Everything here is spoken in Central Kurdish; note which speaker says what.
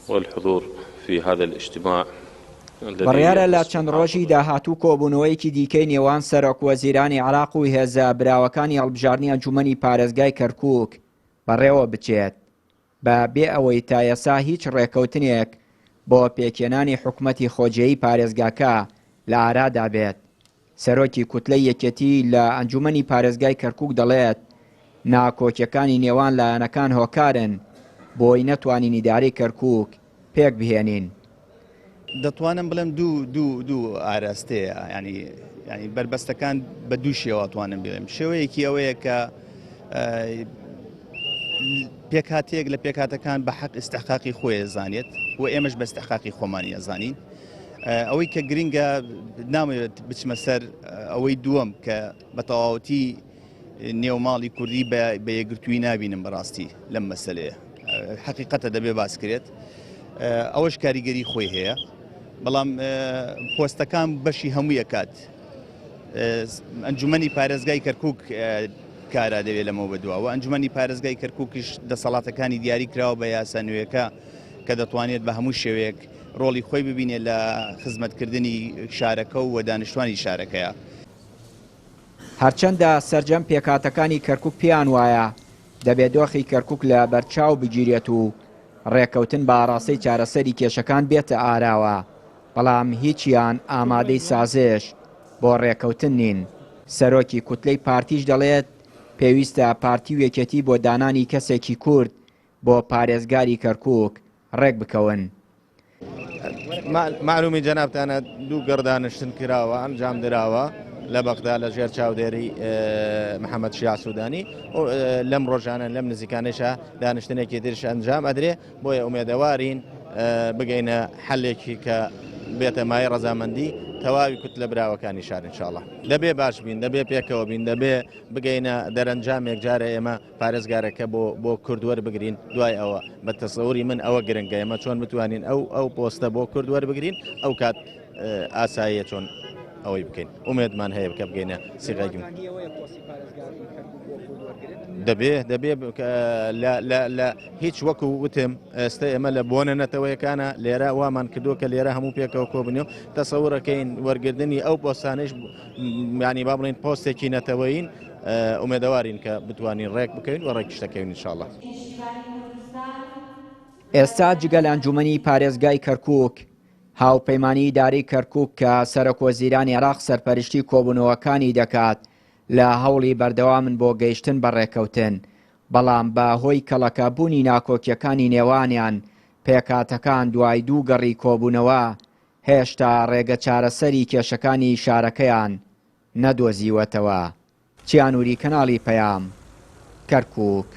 Speaker 1: والحضور في هذا الاجتماع
Speaker 2: بڕیارە لە چەند ڕۆژی داهاتوو کۆبوونەوەیەکی دیکەی نێوان سەرۆکوەزیرانی عێراق و هێزە براوەکانی هەڵبژاردنی ئەنجوومەنی پارێزگای کەرکووک بەڕێوە بچێت، بە بێ ئەوەی تا ئێستا هیچ ڕێککەوتنێک بۆ پێکهێنانی حکومەتی خۆجێیی پارێزگاکە لە ئارادا بێت. سەرۆکی کوتلەی یەکێتی لە ئەنجومەنی پارێزگای کەرکوک دەڵێت، ناکۆکیەکانی نێوان لایەنەکان هۆکارن بۆی نەتوانین ئیدارەی کەرکوک پێکبهێنین.
Speaker 3: دەتوانم بڵێم دوو دوو دوو ئاراستەیە ینی ینی بەربەستەکان بە دوو شێوە توانم بڵێم شێوەیەکی ئەوەیە کە پێکهاتەیەک لە پێکهاتەکان بە حەق ئیستحقاقی خۆی زانێت و ئێمەش بە ئیستحقاقی خۆمانی ئەزانین ئەوەی کە گرنگە نامەوێت بچمە سەر ئەوەی دووەم کە بە تەواوەتی نێو ماڵی کوردی بە یەکگرتووی نابینم بەڕاستی لەم مەسلەیە حقیقەتە دەبێ باس کرێت ئەوەش کاریگەری خۆی هەیە بەڵام پۆستەکان بەشی هەموو یەکات ئەنجومەنی پارێزگای کەرکک کارا دەوێت لەمەوە بەدواوە ئەنجومەنی پارێزگای کەرککیش دەسەڵاتەکانی دیاری کراوە بە یاسا نوێیەکە کە دەتوانێت بە هەموو شێوەیەک ڕۆڵی خۆی ببینێت لە خزمەتکردنی شارەکە و دانیشتوانی شارەکەیە.
Speaker 2: هەرچەندە سەرجەم پێکهاتەکانی کەرکوک پێیان وایە دەبێت دۆخی کەرکوک لە بەرچاو بگیرێت و ڕێککەوتن بە ئاڕاستەی چارەسەری کێشەکان بێتە ئاراوە، بەڵام هیچیان ئامادەی سازش بۆ ڕێککەوتن نین. سەرۆکی کوتلەی پارتیش دەڵێت، پێویستە پارتی و یەکێتی بۆ دانانی کەسێکی کورد بۆ پارێزگاری کەرکوک ڕێکبکەون.
Speaker 4: مەعلومی جەنابتانە دوو گەڕ دانیشتن کراوە ئەنجام دراوە لە بەغدا لە ژێر چاودێری محەممەد شیاع سوودانی لەم ڕۆژانە لەم نزیکانێشە دانیشتنێکی ترش ئەنجام ئەدرێ بۆیە ئومێدەوارین بگەینە حەلێکی کە بێتە مای ڕەزامەندی تەواوی کوتلە براوەکانی شار انشاءاللە دەبێ باش بین دەبێ پێکەوە بین دەبێ بگەینە دەرەنجامێک جارە ئێمە پارێزگارەکە بۆ بۆ کورد وەربگرین دوای ئەوە بە تەسەوری من ئەوە گرنگە ئێمە چۆن بتوانین ئەو ئەو پۆستە بۆ کورد وەربگرین ئەو کات ئاساییە چۆن ئەوەی بکەین ئومێدمان هەیە بکە بگەینە سیغەی دەبێ دەبێ لە هیچ وەکو وتم ئێستا ئێمە لە بۆنە نەتەوەیەکانە لێرە وامان کردووە کە لێرە هەموو پێکەوە کۆبنی و تەسەورەکەین وەرگردنی ئەو پۆستانەیش ینی با بڵین پۆستێکی نەتەوەین ئومێدەوارین کە بتوانین ڕێک بکەوین و ڕێکیش دەکەوین ان شاء اللە.
Speaker 2: ئێستا جگە لە ئەنجومەنی پارێزگای کەرکوک، هاوپەیمانی ئیدارەی کەرکوک کە سەرۆکوەزیرانی عێراق سەرپەرشتی کۆبوونەوەکانی دەکات، لە هەوڵی بەردەوامن بۆ گەیشتن بە ڕێککەوتن، بەڵام بە هۆی کەڵەکەبوونی ناکۆکییەکانی نێوانیان، پێکهاتەکان دوای دوو گەڕی کۆبوونەوە، هێشتا ڕێگە چارەسەری کێشەکانی شارەکەیان نەدۆزیوەتەوە. چیانوری کەناڵی پەیام، کەرکوک.